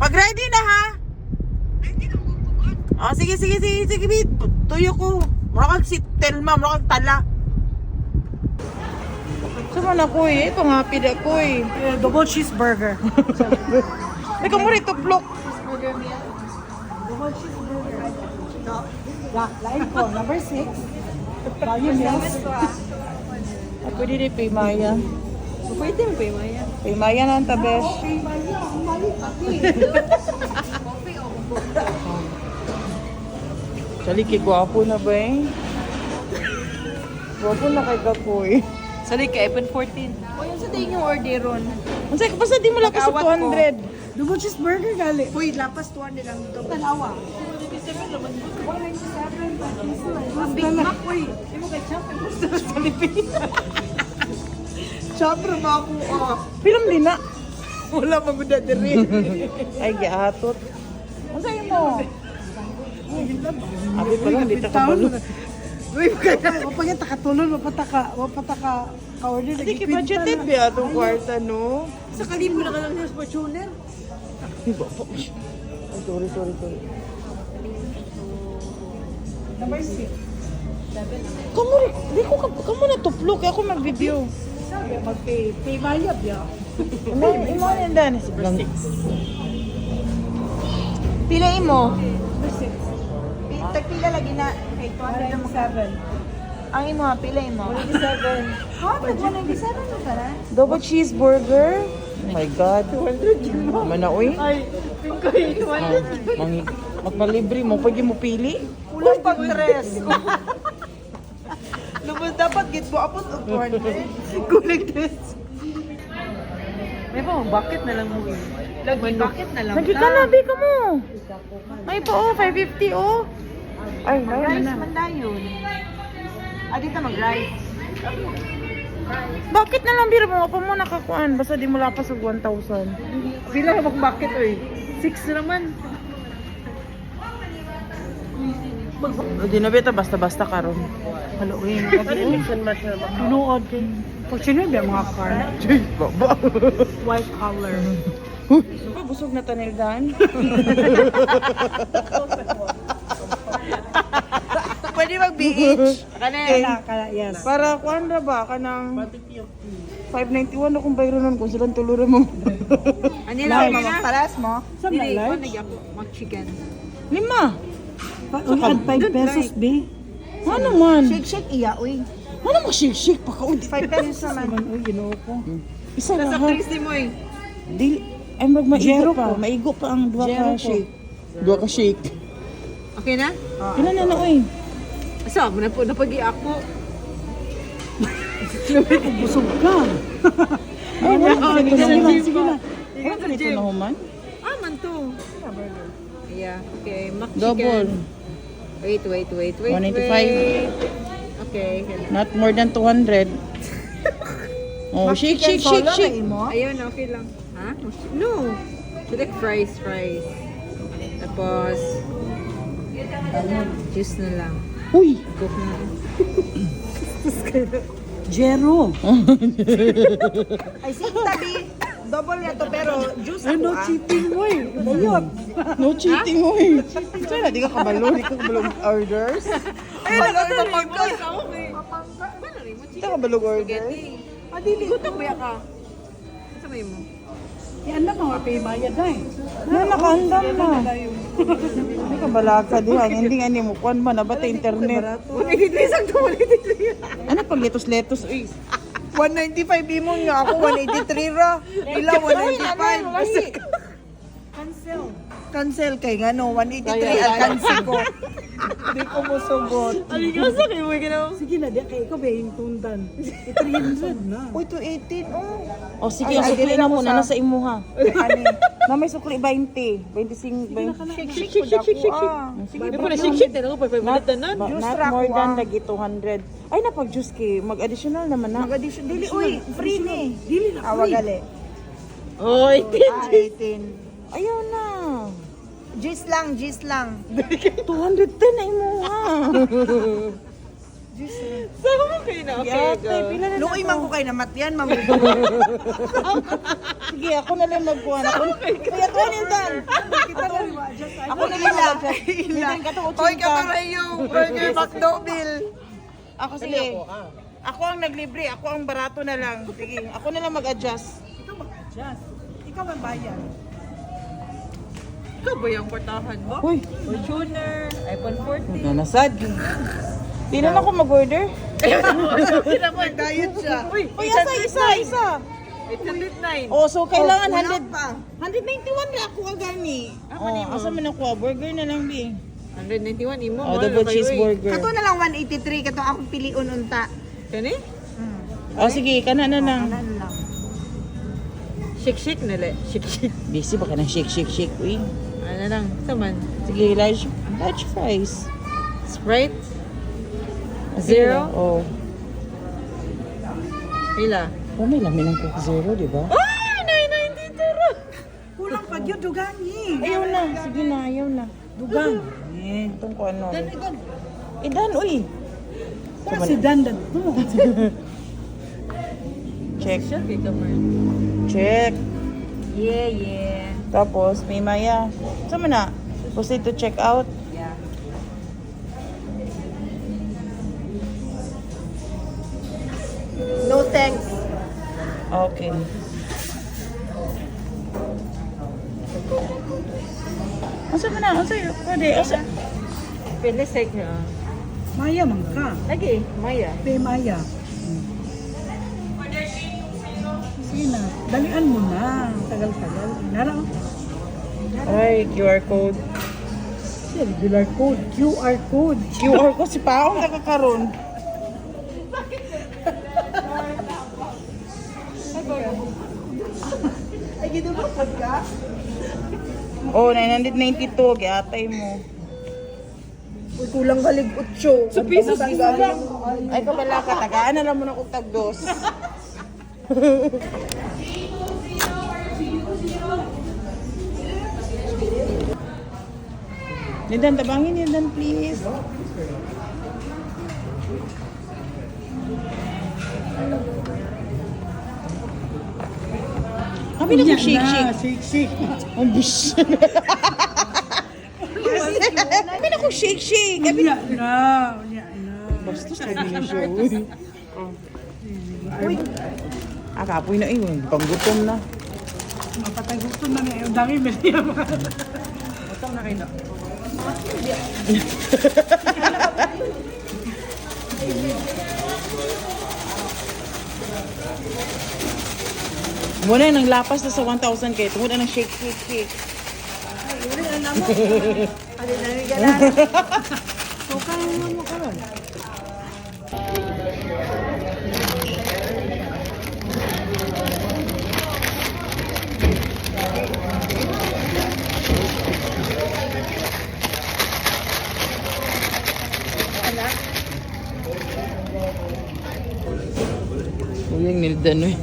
Pag ready na ha. Oh, sige, sige, sige, sige, bit. Tuyo ko. Mura kag si Telma, mura kag tala. Sama na ko eh. Pangapid ako eh. Double cheeseburger. May kamuri tuplok. Cheeseburger meal. Double cheeseburger. La, lain ko, number 6. Value meals. Ah, pwede din pay Maya. Pwede mo ba yung Maya? Pay Maya na ang tabesh. Pay Maya, ang mali pati. Sali kay gwapo na ba eh? Gwapo na kay Gakoy. Sorry, kay iPhone 14. O, yung sa tingin yung order ron. Ang sakit, basta di mo lakas sa Nag-awat ko. 200. Double cheeseburger gali. Uy, lapas 200 lang dito. Tanawa. 197 pa piso. Ang Big Mac, uy. Hindi mo kay Champ. Gusto sa Jollibee. Siyempre ba ako ah. Film din na. Wala maguda diri. Ay, giatot. Ang sa'yo mo? Abi pa lang, di ta kabalo. Uy, wapag takatulon, wapataka, wapataka, ka-order. Hindi kay budgeted ba atong kwarta, no? Sa kalibo na ka lang sa Fortuner. Ay, sorry, sorry, sorry. Number 6. Kamu, di ko, kamu na tuplok, kaya ako mag-video. Sabi, mag-pay. Pay Maya, biya. Imo, imo na yung dan. Pila mo? Number 6. Tagpila lagi na. Kay 200 na maka. 197. Ang imo, ha, pila imo. 197. Ha? Tag 197 mo ka na? Double cheeseburger. Oh my God. 200 yun mo. Mana, uy. Ay, pingkoy, 200. Mangi, magpalibre mo, pwede mo pili. Kulang pag tres. Lubos dapat git mo apot og 200. Kulang tres. May pa bakit na lang mo eh. Lagi bakit na lang. Lagi ka na, bi ka mo. May pa oh, 550 oh. Ay, may Rice na. man dayon. Ah, dito mag-rice. Bakit na lang biro mo pa mo nakakuan basta di mo lapas og 1,000. Pila ka mag-bucket oy? 6 naman. Di na beta basta-basta karon. Halo, uy. Tunood. Fortuner biya mga car. Baba. White color. Busog na tanildan. Pwede mag-BH. Kani. Kana, kana, yes. Para kuan ra ba kanang 591 akong bayro nun kung silang tuluran mo. Ani lang mo paras mo. Sa Dili, large? ko nagyako mag-chicken. Lima. Uy, add 5 pesos, be. Ano man? Shake shake iya uy. Ano mo shake shake pa ka? 5 pesos naman. Naman, uy, ginoo ko. Isa ra ha. ni mo eh. Dili ay mag maigo Jero pa. ko. Maigo pa ang duha Jero ka ko. shake. Duha ka shake. Okay na? Pila na na oy. Asa mo na po napagi ako. Busog ka. Ay, wala pa ito na Sige na, human. sige na. Wala pa ito na human. Ah, man to. Yeah, okay. Mac Double. chicken. Wait, wait, wait, wait, 185. wait. Okay. Not more than 200. Oh, shake, shake, shake, shake. Ayun, okay lang. Ha? No. Select fries, fries. Tapos, juice na lang. Uy! Coke na lang. Jero. Ay, sige, tabi. Double na to, pero juice Ay, no cheating mo eh. Layot. No cheating, uy. Sana, di ka kabalo. Di ka kabalo orders. Ay, nagpapagka. Di ka kabalo orders. Adili. Gutom ba ka? Sa may mo? Yan na mga pay Maya na eh. Na, nakaandam na. Di ka balaka, di ha. Hindi nga ni mo. Kuan ba na ba ta internet? 183 sakto, 183. Ano pag letos-letos, uy? 195 imo nga ako, 183 ra. Ila 195. Cancel. Cancel kay ngano, 183 ang cancel ko. Di ko mosugot. Sige na, di kay ikaw ba yung tundan? Eh, 300 na. Uy, 218 oh. O sige, Ay, ang ay, sukli dili na na mo ko na nasa imuha. Ani. Na may sukli 20. 25, 20. Shake shake shake shake shake. Sige, not, Juice not ra more ko, than ah. lagi 200. Ay, napag juice kay mag-additional naman na. Mag-addition dili uy, free ni. Dili na Awa free. gali. Oh, 18. Ah, 18. Ayaw na. Juice lang, juice lang. 210 na imuha. Sama mo kayo na. Okay, Yate, go. pila na Luoy man ko kay namatyan, ma'am. Sige, ako na lang magkuhan. Ako, kaya to Nildan. Ako na lang mag-adjust. Nildan, kato, Hoy, 80. katuray yung burger McDo bill. Ako sige. Ako ang naglibre, ako ang barato na lang. Sige, ako na lang mag-adjust. Ikaw mag-adjust. Ikaw ang bayad. Ikaw ba yung portahan mo? Uy, Fortuner, iPhone 14. nanasad. Di na ako mag-order. Diet siya. Uy, Uy, asa, isa, isa. 809. Oh, so kailangan Oh, kulang 100, pa. 191 na ako kagani. Oh, asa man ako? Burger na lang, bi. 191 imo. Oh, double cheeseburger. Kato na lang 183, kato akong piliun unta. Kani? Oh, sige, kana na lang. Ano lang. Shake shake na le. Shake shake. Busy baka nang shake, shake, shake, uy. Ano lang, saman. Sige, large, large fries. Sprite. Zero. Oh. Pila. Oh, may lamin ng Coke Zero, di ba? Ay, 992 ra. Kulang pag yun, dugani. Ayaw na. Sige na, ayaw na. Dugan. Itong ko ano. Idan, uy. Para si Dan Dan to. Check. Siya kay kamar. Check. Yeah. Tapos, may maya. Saan mo na? Proceed to check out. Yeah. No thanks. Okay. Asa mo na? Asa yun? Pwede. Asa? Pila sek na. Maya man ka. Lagi, Maya. Pay Maya. Sige na. Dalian mo na. Tagal-tagal. Nara. Ay, QR code. Siya, regular code. QR code. QR code. Si Paong nakakaroon. Ay, gidulupod ka? Oh, 992. Giatay mo. Uy, kulang galig 8. So, pisos isa lang. Ay, kabala ka. Tagaan na lang mo na kung tagdos. Nindan, tabangin Nindan, please. Kami na kung shake, shake. Shake, shake. Ang bish. Kami na kung shake, shake. Kami Unya na. Unya na. Bastos lagi na siya. Uy. Uy. Ah, kapoy na eh. Panggutom na. Mapatay gusto na niya. Ang dami melia. Utang na kayo na. Muna nang lapas na sa 1,000 kayo. Tungod na ng shake, shake, shake. Ano na rin ganan? So, kaya mo karon. Uy, ang nildan eh.